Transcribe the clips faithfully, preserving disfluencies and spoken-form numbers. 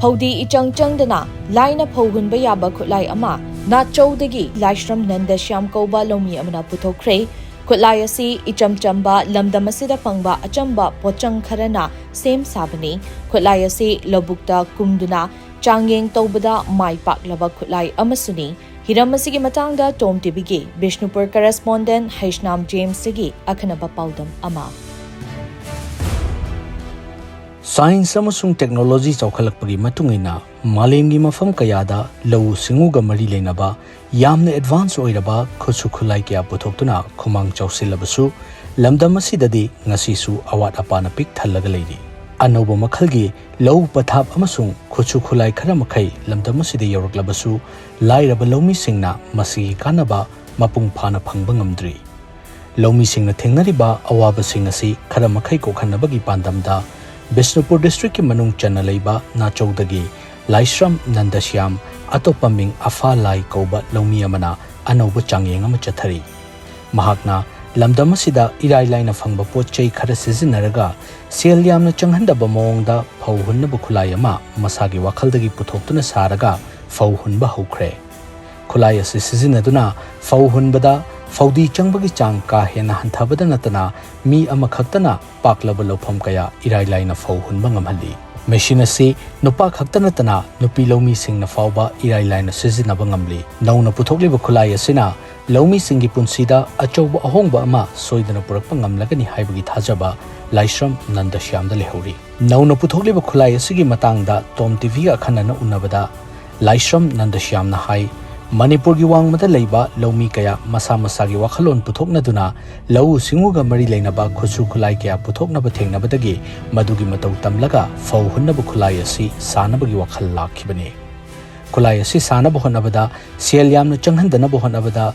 ꯐꯧꯗꯤ ꯏꯆꯪ ꯆꯪꯗꯅ ꯂꯥꯏꯅ ꯐꯧ ꯍꯨꯟꯕ ꯌꯥꯕ ꯈꯨꯠꯂꯥꯏ ꯑꯃ ꯅꯥꯆꯧꯗꯒꯤ ꯂꯥꯏꯁ꯭ꯔꯝ ꯅꯟꯗꯁ꯭ꯌꯥꯝ ꯀꯧꯕ ꯂꯧꯃꯤ ꯑꯃꯅ ꯄꯨꯊꯣꯛꯈ꯭ꯔꯦ꯫ ꯈꯨꯠꯂꯥꯏ ꯑꯁꯤ ꯏꯆꯝ ꯆꯝꯕ ꯂꯝꯗꯝ ꯑꯁꯤꯗ ꯐꯪꯕ ꯑꯆꯝꯕ ꯄꯣꯠꯆꯪ ꯈꯔꯅ ꯁꯦꯝ ꯁꯥꯕꯅꯤ꯫ ꯈꯨꯠꯂꯥꯏ ꯑꯁꯤ ꯂꯧꯕꯨꯛꯇ ꯀꯨꯝꯗꯨꯅ ꯆꯥꯡꯌꯦꯡ ꯇꯧꯕꯗ ꯃꯥꯏ ꯄꯥꯛꯂꯕ ꯈꯨꯠꯂꯥꯏ ꯑꯃꯁꯨꯅꯤ꯫ ꯍꯤꯔꯝ ꯑꯁꯤꯒꯤ ꯃꯇꯥꯡꯗ ꯇꯣꯝ ꯇꯤꯚꯤꯒꯤ ꯕꯤꯁꯅꯨꯄꯨꯔ ꯀꯔꯦꯁꯄꯣꯟꯗꯦꯟꯠ ꯍꯩꯁꯅꯥꯝ ꯖꯦꯝꯁꯇꯒꯤ ꯑꯈꯟꯅꯕ ꯄꯥꯎꯗꯝ ꯑꯃ꯫ ꯁꯥꯏꯟꯁ ꯑꯃꯁꯨꯡ ꯇꯦꯛꯅꯣꯂꯣꯖꯤ ꯆꯥꯎꯈꯠꯂꯛꯄꯒꯤ ꯃꯇꯨꯡ ꯏꯟꯅ ꯃꯥꯂꯦꯝꯒꯤ ꯃꯐꯝ ꯀꯌꯥꯗ ꯂꯧꯎ ꯁꯤꯡꯎꯒ ꯃꯔꯤ ꯂꯩꯅꯕ ꯌꯥꯝꯅ ꯑꯦꯗꯚꯥꯟꯁ ꯑꯣꯏꯔꯕ ꯈꯨꯠꯁꯨ ꯈꯨꯠꯂꯥꯏ ꯀꯌꯥ ꯄꯨꯊꯣꯛꯇꯨꯅ ꯈꯨꯃꯥꯡ ꯆꯥꯎꯁꯤꯜꯂꯕꯁꯨ, ꯂꯝꯗꯝ ꯑꯁꯤꯗꯗꯤ ꯉꯁꯤꯁꯨ ꯑꯋꯥꯠ ꯑꯄꯥꯅ ꯄꯤꯛ ꯊꯜꯂꯒ ꯂꯩꯔꯤ꯫ ꯑꯅꯧꯕ ꯃꯈꯜꯒꯤ ꯂꯧ ꯄꯊꯥꯞ ꯑꯃꯁꯨꯡ ꯈꯨꯠꯁꯨ ꯈꯨꯠꯂꯥꯏ ꯈꯔ ꯃꯈꯩ ꯂꯝꯗꯝ ꯑꯁꯤꯗ ꯌꯧꯔꯛꯂꯕꯁꯨ, ꯂꯥꯏꯔꯕ ꯂꯧꯃꯤꯁꯤꯡꯅ ꯃꯁꯤꯒꯤ ꯀꯥꯟꯅꯕ ꯃꯄꯨꯡ ꯐꯥꯅ ꯐꯪꯕ ꯉꯝꯗ꯭ꯔꯤ꯫ ꯂꯧꯃꯤꯁꯤꯡꯅ ꯊꯦꯡꯅꯔꯤꯕ ꯑꯋꯥꯕꯁꯤꯡ ꯑꯁꯤ ꯈꯔ ꯃꯈꯩ ꯀꯣꯛꯍꯟꯅꯕꯒꯤ ꯄꯥꯟꯗꯝꯗ ꯕꯤꯁꯅꯨꯄꯨꯔ ꯗꯤꯁꯇ꯭ꯔꯤꯛꯀꯤ ꯃꯅꯨꯡ ꯆꯟꯅ ꯂꯩꯕ ꯅꯥꯆꯧꯗꯒꯤ ꯂꯥꯏꯁ꯭ꯔꯝ ꯅꯟꯗꯁ꯭ꯌꯥꯝ, ꯑꯇꯣꯞꯄ ꯃꯤꯡ ꯑꯐꯥ ꯂꯥꯏ ꯀꯧꯕ ꯂꯧꯃꯤ ꯑꯃꯅ ꯑꯅꯧꯕ ꯆꯥꯡꯌꯦꯡ ꯑꯃ ꯆꯠꯊꯔꯤ꯫ ꯃꯍꯥꯛꯅ ꯂꯝꯗꯝ ꯑꯁꯤꯗ ꯏꯔꯥꯏ ꯂꯥꯏꯅ ꯐꯪꯕ ꯄꯣꯠ ꯆꯩ ꯈꯔ ꯁꯤꯖꯤꯟꯅꯔꯒ ꯁꯦꯜ ꯌꯥꯝꯅ ꯆꯪꯍꯟꯗꯕ ꯃꯑꯣꯡꯗ ꯐꯧ ꯍꯨꯟꯅꯕ ꯈꯨꯠꯂꯥꯏ ꯑꯃ ꯃꯁꯥꯒꯤ ꯋꯥꯈꯜꯗꯒꯤ ꯄꯨꯊꯣꯛꯇꯨꯅ ꯁꯥꯔꯒ ꯐꯧ ꯍꯨꯟꯕ ꯍꯧꯈ꯭ꯔꯦ꯫ ꯈꯨꯠꯂꯥꯏ ꯑꯁꯤ ꯁꯤꯖꯤꯟꯅꯗꯨꯅ ꯐꯧ ꯍꯨꯟꯕꯗ ꯐꯧꯗꯤ ꯆꯪꯕꯒꯤ ꯆꯥꯡ ꯀꯥ ꯍꯦꯟꯅ ꯍꯟꯊꯕꯗ ꯅꯠꯇꯅ ꯃꯤ ꯑꯃꯈꯛꯇꯅ ꯄꯥꯛꯂꯕ ꯂꯧꯐꯝ ꯀꯌꯥ ꯏꯔꯥꯏ ꯂꯥꯏꯅ ꯐꯧ ꯍꯨꯟꯕ ꯉꯝꯍꯜꯂꯤ꯫ ꯃꯦꯁꯤꯟ ꯑꯁꯤ ꯅꯨꯄꯥ ꯈꯛꯇ ꯅꯠꯇꯅ ꯅꯨꯄꯤ ꯂꯧꯃꯤꯁꯤꯡꯅ ꯐꯥꯎꯕ ꯏꯔꯥꯏ ꯂꯥꯏꯅ ꯁꯤꯖꯤꯟꯅꯕ ꯉꯝꯂꯤ꯫ ꯅꯧꯅ ꯄꯨꯊꯣꯛꯂꯤꯕ ꯈꯨꯠꯂꯥꯏ ꯑꯁꯤꯅ ꯂꯧꯃꯤꯁꯤꯡꯒꯤ ꯄꯨꯟꯁꯤꯗ ꯑꯆꯧꯕ ꯑꯍꯣꯡꯕ ꯑꯃ ꯁꯣꯏꯗꯅ ꯄꯨꯔꯛꯄ ꯉꯝꯂꯒꯅꯤ ꯍꯥꯏꯕꯒꯤ ꯊꯥꯖꯕ ꯂꯥꯏꯁ꯭ꯔꯝ ꯅꯟꯗꯁ꯭ꯌꯥꯝꯗ ꯂꯩꯍꯧꯔꯤ꯫ ꯅꯧꯅ ꯄꯨꯊꯣꯛꯂꯤꯕ ꯈꯨꯠꯂꯥꯏ ꯑꯁꯤꯒꯤ ꯃꯇꯥꯡꯗ ꯇꯣꯝ ꯇꯤꯚꯤꯒ ꯑꯈꯟꯅꯅ ꯎꯅꯕꯗ ꯂꯥꯏꯁ꯭ꯔꯝ ꯅꯟꯗꯁ꯭ꯌꯥꯝꯅ ꯍꯥꯏ, ꯃꯅꯤꯄꯨꯔꯒꯤ ꯋꯥꯡꯃꯗ ꯂꯩꯕ ꯂꯧꯃꯤ ꯀꯌꯥ ꯃꯁꯥ ꯃꯁꯥꯒꯤ ꯋꯥꯈꯜꯂꯣꯟ ꯄꯨꯊꯣꯛꯅꯗꯨꯅ ꯂꯧꯎ ꯁꯤꯡꯎꯒ ꯃꯔꯤ ꯂꯩꯅꯕ ꯈꯨꯠꯁꯨ ꯈꯨꯠꯂꯥꯏ ꯀꯌꯥ ꯄꯨꯊꯣꯛꯅꯕ ꯊꯦꯡꯅꯕꯗꯒꯤ ꯃꯗꯨꯒꯤ ꯃꯇꯧ ꯇꯝꯂꯒ ꯐꯧ ꯍꯨꯟꯅꯕ ꯈꯨꯠꯂꯥꯏ ꯑꯁꯤ ꯁꯥꯅꯕꯒꯤ ꯋꯥꯈꯜ ꯂꯥꯛꯈꯤꯕꯅꯤ꯫ ꯈꯨꯠꯂꯥꯏ ꯑꯁꯤ ꯁꯥꯅꯕ ꯍꯣꯠꯅꯕꯗ ꯁꯦꯜ ꯌꯥꯝꯅ ꯆꯪꯍꯟꯗꯅꯕ ꯍꯣꯠꯅꯕꯗ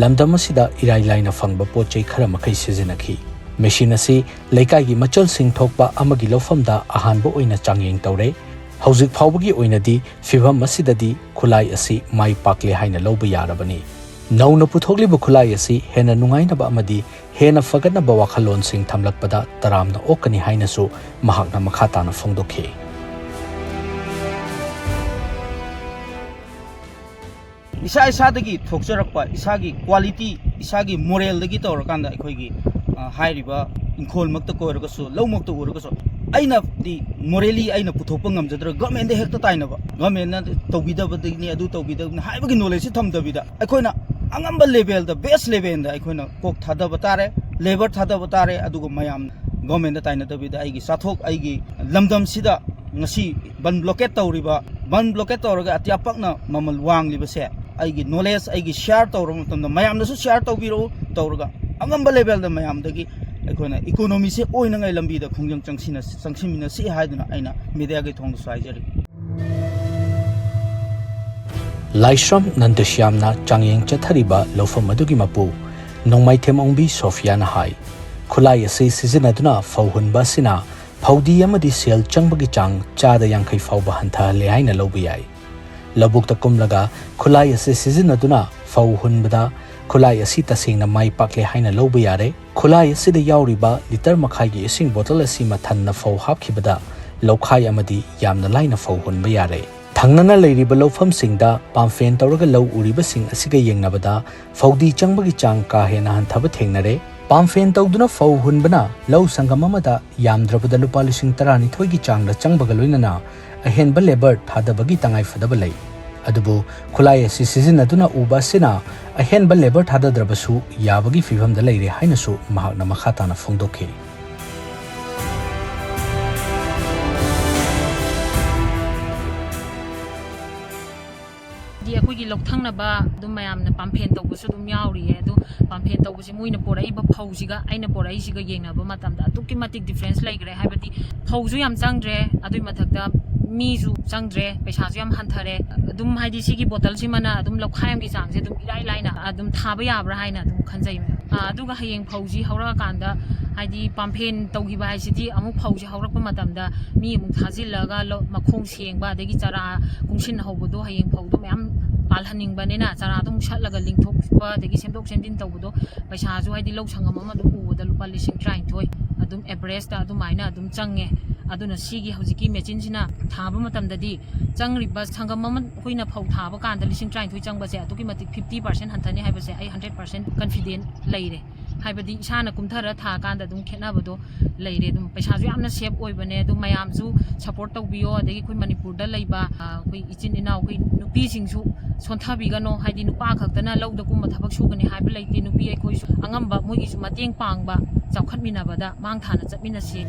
ꯂꯝꯗꯝ ꯑꯁꯤꯗ ꯏꯔꯥꯏ ꯂꯥꯏꯅ ꯐꯪꯕ ꯄꯣꯠ ꯆꯩ ꯈꯔ ꯃꯈꯩ ꯁꯤꯖꯤꯟꯅꯈꯤ꯫ ꯃꯦꯁꯤꯟ ꯑꯁꯤ ꯂꯩꯀꯥꯏꯒꯤ ꯃꯆꯜꯁꯤꯡ ꯊꯣꯛꯄ ꯑꯃꯒꯤ ꯂꯧꯐꯝꯗ ꯑꯍꯥꯟꯕ ꯑꯣꯏꯅ ꯆꯥꯡꯌꯦꯡ ꯇꯧꯔꯦ꯫ ꯍꯧꯖꯤꯛ ꯐꯥꯎꯕꯒꯤ ꯑꯣꯏꯅꯗꯤ ꯐꯤꯚꯝ ꯑꯁꯤꯗꯗꯤ ꯈꯨꯠꯂꯥꯏ ꯑꯁꯤ ꯃꯥꯏ ꯄꯥꯛꯂꯦ ꯍꯥꯏꯅ ꯂꯧꯕ ꯌꯥꯔꯕꯅꯤ꯫ ꯅꯧꯅ ꯄꯨꯊꯣꯛꯂꯤꯕ ꯈꯨꯠꯂꯥꯏ ꯑꯁꯤ ꯍꯦꯟꯅ ꯅꯨꯡꯉꯥꯏꯅꯕ ꯑꯃꯗꯤ ꯍꯦꯟꯅ ꯐꯒꯠꯅꯕ ꯋꯥꯈꯜꯂꯣꯟꯁꯤꯡ ꯊꯝꯂꯛꯄꯗ ꯇꯔꯥꯝꯅ ꯑꯣꯛꯀꯅꯤ ꯍꯥꯏꯅꯁꯨ ꯃꯍꯥꯛꯅ ꯃꯈꯥ ꯇꯥꯅ ꯐꯣꯡꯗꯣꯛꯈꯤ꯫ ꯏꯁꯥ ꯏꯁꯥꯗꯒꯤ ꯊꯣꯛꯆꯔꯛꯄ ꯏꯁꯥꯒꯤ quality, ꯏꯁꯥꯒꯤ moralꯗꯒꯤ ꯇꯧꯔꯀꯥꯟꯗ ꯑꯩꯈꯣꯏꯒꯤ, ꯑ, ꯍꯥꯏꯔꯤꯕ ꯏꯪꯈꯣꯜꯃꯛꯇ ꯀꯣꯏꯔꯒꯁꯨ, ꯂꯧꯃꯛꯇ ꯎꯔꯒꯁꯨ, ꯑꯩꯅꯗꯤ morally ꯑꯩꯅ ꯄꯨꯊꯣꯛꯄ ꯉꯝꯖꯗ꯭ꯔꯒ governmentꯗ ꯍꯦꯛꯇ ꯇꯥꯏꯅꯕ, governmentꯅ ꯇꯧꯕꯤꯗꯕꯗꯒꯤꯅꯤ, ꯑꯗꯨ ꯇꯧꯕꯤꯗꯕꯅꯤ ꯍꯥꯏꯕꯒꯤ knowledgeꯁꯤ ꯊꯝꯗꯕꯤꯗ, ꯑꯩꯈꯣꯏꯅ ꯑꯉꯝꯕ levelꯗ, best levelꯗ ꯑꯩꯈꯣꯏꯅ ꯀꯣꯛ ꯊꯥꯗꯕ ꯇꯥꯔꯦ, labour ꯊꯥꯗꯕ ꯇꯥꯔꯦ, ꯑꯗꯨꯒ ꯃꯌꯥꯝ governmentꯗ ꯇꯥꯏꯅꯗꯕꯤꯗ ꯑꯩꯒꯤ ꯆꯥꯊꯣꯛ, ꯑꯩꯒꯤ ꯂꯝꯗꯝꯁꯤꯗ ꯉꯁꯤ ꯕꯟ blockade ꯇꯧꯔꯤꯕ, ꯕꯟ blockade ꯇꯧꯔꯒ ꯑꯇꯤꯌꯥ ꯄꯛꯅ ꯃꯃꯜ ꯋꯥꯡꯂꯤꯕꯁꯦ ꯑꯩꯒꯤ knowledge, ꯑꯩꯒꯤ share ꯇꯧꯔꯕ ꯃꯇꯝꯗ ꯃꯌꯥꯝꯅꯁꯨ share ꯇꯧꯕꯤꯔꯛꯎ, ꯇꯧꯔꯒ ꯑꯉꯝꯕ levelꯗ ꯃꯌꯥꯝꯗꯒꯤ ꯑꯩꯈꯣꯏꯅ economyꯁꯦ ꯑꯣꯏꯅꯉꯥꯏ ꯂꯝꯕꯤꯗ ꯈꯣꯡꯖꯪ ꯆꯪꯁꯤꯟꯅ-, ꯆꯪꯁꯤꯟꯃꯤꯟꯅꯁꯤ ꯍꯥꯏꯗꯨꯅ ꯑꯩꯅ mediaꯒꯤ ꯊꯣꯡꯗꯁꯨ ꯍꯥꯏꯖꯔꯤ꯫ ꯂꯥꯏꯁ꯭ꯔꯝ ꯅꯟꯗꯁ꯭ꯌꯥꯝꯅ ꯆꯥꯡꯌꯦꯡ ꯆꯠꯊꯔꯤꯕ ꯂꯧꯐꯝ ꯑꯗꯨꯒꯤ ꯃꯄꯨ ꯅꯣꯡꯃꯥꯏꯊꯦꯝ ꯑꯣꯡꯕꯤ ꯁꯣꯐꯤꯌꯥꯅ ꯍꯥꯏ, ꯈꯨꯠꯂꯥꯏ ꯑꯁꯤ ꯁꯤꯖꯤꯟꯅꯗꯨꯅ ꯐꯧ ꯍꯨꯟꯕ ꯑꯁꯤꯅ ꯐꯧꯗꯤ ꯑꯃꯗꯤ ꯁꯦꯜ ꯆꯪꯕꯒꯤ ꯆꯥꯡ ꯆꯥꯗ ꯌꯥꯡꯈꯩ ꯐꯥꯎꯕ ꯍꯟꯊꯍꯜꯂꯦ ꯍꯥꯏꯅ ꯂꯧꯕ ꯌꯥꯏ꯫ ꯂꯧꯕꯨꯛꯇ ꯀꯨꯝꯂꯒ ꯈꯨꯠꯂꯥꯏ ꯑꯁꯤ ꯁꯤꯖꯤꯟꯅꯗꯨꯅ ꯐꯧ ꯍꯨꯟꯕꯗ ꯈꯨꯠꯂꯥꯏ ꯑꯁꯤ ꯇꯁꯦꯡꯅ ꯃꯥꯏ ꯄꯥꯛꯂꯦ ꯍꯥꯏꯅ ꯂꯧꯕ ꯌꯥꯔꯦ꯫ ꯈꯨꯠꯂꯥꯏ ꯑꯁꯤꯗ ꯌꯥꯎꯔꯤꯕ ꯂꯤꯇꯔ ꯃꯈꯥꯏꯒꯤ ꯏꯁꯤꯡ ꯕꯣꯇꯜ ꯑꯁꯤ ꯃꯊꯟꯅ ꯐꯧ ꯍꯥꯞꯈꯤꯕꯗ ꯂꯧꯈꯥꯏ ꯑꯃꯗꯤ ꯌꯥꯝꯅ ꯂꯥꯏꯅ ꯐꯧ ꯍꯨꯟꯕ ꯌꯥꯔꯦ꯫ ꯊꯪꯅꯅ ꯂꯩꯔꯤꯕ ꯂꯧꯐꯝꯁꯤꯡꯗ ꯄꯥꯝꯐꯦꯟ ꯇꯧꯔꯒ ꯂꯧ ꯎꯔꯤꯕꯁꯤꯡ ꯑꯁꯤꯒ ꯌꯦꯡꯅꯕꯗ ꯐꯧꯗꯤ ꯆꯪꯕꯒꯤ ꯆꯥꯡ ꯀꯥ ꯍꯦꯟꯅ ꯍꯟꯊꯕ ꯊꯦꯡꯅꯔꯦ꯫ ꯄꯥꯝꯐꯦꯟ ꯇꯧꯗꯨꯅ ꯐꯧ ꯍꯨꯟꯕꯅ ꯂꯧ ꯁꯪꯒꯝ ꯑꯃꯗ ꯌꯥꯝꯗ꯭ꯔꯕꯗ ꯂꯨꯄꯥ ꯂꯤꯁꯤꯡ ꯇꯔꯥꯅꯤꯊꯣꯏꯒꯤ ꯆꯥꯡꯗ ꯆꯪꯕꯒ ꯂꯣꯏꯅꯅ ꯑꯍꯦꯟꯕ labour ꯊꯥꯗꯕꯒꯤ ꯇꯉꯥꯏꯐꯗꯕ ꯂꯩ꯫ ꯑꯗꯨꯕꯨ ꯈꯨꯠꯂꯥꯏ ꯑꯁꯤ ꯁꯤꯖꯤꯟꯅꯗꯨꯅ ꯎꯕ ꯑꯁꯤꯅ ꯑꯍꯦꯟꯕ labour ꯊꯥꯗꯗ꯭ꯔꯕꯁꯨ ꯌꯥꯕꯒꯤ ꯐꯤꯚꯝꯗ ꯂꯩꯔꯦ ꯍꯥꯏꯅꯁꯨ ꯃꯍꯥꯛꯅ ꯃꯈꯥ ꯇꯥꯅ ꯐꯣꯡꯗꯣꯛꯈꯤ꯫ ꯗꯤ ꯑꯩꯈꯣꯏꯒꯤ ꯂꯧꯊꯪꯅꯕ ꯑꯗꯨꯝ ꯃꯌꯥꯝꯅ ꯄꯥꯝꯐꯦꯟ ꯇꯧꯕꯁꯨ ꯑꯗꯨꯝ ꯌꯥꯎꯔꯤꯌꯦ꯫ ꯑꯗꯣ ꯄꯥꯝꯐꯦꯟ ꯇꯧꯕꯁꯦ ꯃꯣꯏꯅ ꯄꯣꯔꯛꯏꯕ ꯐꯧꯁꯤꯒ ꯑꯩꯅ ꯄꯣꯔꯛꯏꯁꯤꯒ ꯌꯦꯡꯅꯕ ꯃꯇꯝꯗ ꯑꯗꯨꯛꯀꯤ ꯃꯇꯤꯛ difference ꯂꯩꯈ꯭ꯔꯦ꯫ ꯍꯥꯏꯕꯗꯤ ꯐꯧꯁꯨ ꯌꯥꯝ ꯆꯪꯗ꯭ꯔꯦ, ꯑꯗꯨꯏ ꯃꯊꯛꯇ ꯃꯤꯁꯨ ꯆꯪꯗ꯭ꯔꯦ, ꯄꯩꯁꯥꯁꯨ ꯌꯥꯝ ꯍꯟꯊꯔꯦ꯫ ꯑꯗꯨꯝ ꯍꯥꯏꯗꯤ ꯁꯤꯒꯤ ꯕꯣꯇꯜꯁꯤꯃꯅ ꯑꯗꯨꯝ ꯂꯧꯈꯥꯏ ꯑꯃꯒꯤ ꯆꯥꯡꯁꯦ ꯑꯗꯨꯝ ꯏꯔꯥꯏ ꯂꯥꯏꯅ ꯑꯗꯨꯝ ꯊꯥꯕ ꯌꯥꯕ꯭ꯔꯥ ꯍꯥꯏꯅ ꯑꯗꯨꯝ ꯈꯟꯖꯩ꯫ ꯑꯥ, ꯑꯗꯨꯒ ꯍꯌꯦꯡ ꯐꯧꯁꯤ ꯍꯧꯔꯛꯑꯀꯥꯟꯗ ꯍꯥꯏꯗꯤ ꯄꯥꯝꯐꯦꯟ ꯇꯧꯈꯤꯕ ꯍꯥꯏꯁꯤꯗꯤ ꯑꯃꯨꯛ ꯐꯧꯁꯤ ꯍꯧꯔꯛꯄ ꯃꯇꯝꯗ ꯃꯤ ꯑꯃꯨꯛ ꯊꯥꯖꯤꯜꯂꯒ ꯂꯧ-, ꯃꯈꯣꯡ ꯁꯦꯡꯕ ꯑꯗꯒꯤ ꯆꯔꯥ ꯀꯨꯡꯁꯤꯟ ꯍꯧꯕꯗꯣ ꯍꯌꯦꯡ ꯐꯧꯗꯣ ꯃꯌꯥꯝ ꯄꯥꯜꯍꯟꯅꯤꯡꯕꯅꯤꯅ ꯆꯔꯥꯗꯣ ꯑꯃꯨꯛ ꯁꯠꯂꯒ ꯂꯤꯡꯊꯣꯛꯄ ꯑꯗꯒꯤ ꯁꯦꯝꯗꯣꯛ ꯁꯦꯝꯖꯤꯟ ꯇꯧꯕꯗꯣ ꯄꯩꯁꯥꯁꯨ ꯍꯥꯏꯗꯤ ꯂꯧ ꯁꯪꯒꯝ ꯑꯃ ꯑꯗꯨꯝ ꯎꯕꯗ ꯂꯨꯄꯥ ꯂꯤꯁꯤꯡ ꯇꯔꯥꯅꯤꯊꯣꯏ ꯑꯗꯨꯝ average ꯇ ꯑꯗꯨꯃꯥꯏꯅ ꯑꯗꯨꯝ ꯆꯪꯉꯦ꯫ ꯑꯗꯨꯅ ꯁꯤꯒꯤ ꯍꯧꯖꯤꯛꯀꯤ ꯃꯦꯆꯤꯟꯁꯤꯅ ꯊꯥꯕ ꯃꯇꯝꯗꯗꯤ ꯆꯪꯔꯤꯕ ꯁꯪꯒꯝ ꯑꯃ ꯑꯩꯈꯣꯏꯅ ꯐꯧ ꯊꯥꯕ ꯀꯥꯟꯗ ꯂꯤꯁꯤꯡ ꯇꯔꯥꯅꯤꯊꯣꯏ ꯆꯪꯕꯁꯦ ꯑꯗꯨꯛꯀꯤ ꯃꯇꯤꯛ fifty percent ꯍꯟꯊꯅꯤ ꯍꯥꯏꯕꯁꯦ ꯑꯩ hundred percent confident ꯂꯩꯔꯦ꯫ ꯍꯥꯏꯕꯗꯤ ꯏꯁꯥꯅ ꯀꯨꯝꯊꯔ ꯊꯥ ꯀꯥꯟꯗ ꯑꯗꯨꯝ ꯈꯦꯠꯅꯕꯗꯣ ꯂꯩꯔꯦ꯫ ꯑꯗꯨꯝ ꯄꯩꯁꯥꯁꯨ ꯌꯥꯝꯅ save ꯑꯣꯏꯕꯅꯦ꯫ ꯑꯗꯨꯝ ꯃꯌꯥꯝꯁꯨ support ꯇꯧꯕꯤꯌꯣ꯫ ꯑꯗꯒꯤ ꯑꯩꯈꯣꯏ ꯃꯅꯤꯄꯨꯔꯗ ꯂꯩꯕ, ꯑ, ꯑꯩꯈꯣꯏ ꯏꯆꯤꯟ ꯏꯅꯥꯎ, ꯑꯩꯈꯣꯏ ꯅꯨꯄꯤꯁꯤꯡꯁꯨ ꯁꯣꯟꯊꯕꯤꯒꯅꯣ꯫ ꯍꯥꯏꯗꯤ ꯅꯨꯄꯥ ꯈꯛꯇꯅ ꯂꯧꯗ ꯀꯨꯝꯕ ꯊꯕꯛ ꯁꯨꯒꯅꯤ ꯍꯥꯏꯕ ꯂꯩꯇꯦ꯫ ꯅꯨꯄꯤ ꯑꯩꯈꯣꯏꯁꯨ ꯑꯉꯝꯕ ꯃꯣꯏꯒꯤꯁꯨ ꯃꯇꯦꯡ ꯄꯥꯡꯕ, ꯆꯥꯎꯈꯠꯃꯤꯟꯅꯕꯗ ꯃꯥꯡ ꯊꯥꯅ ꯆꯠꯃꯤꯟꯅꯁꯤ꯫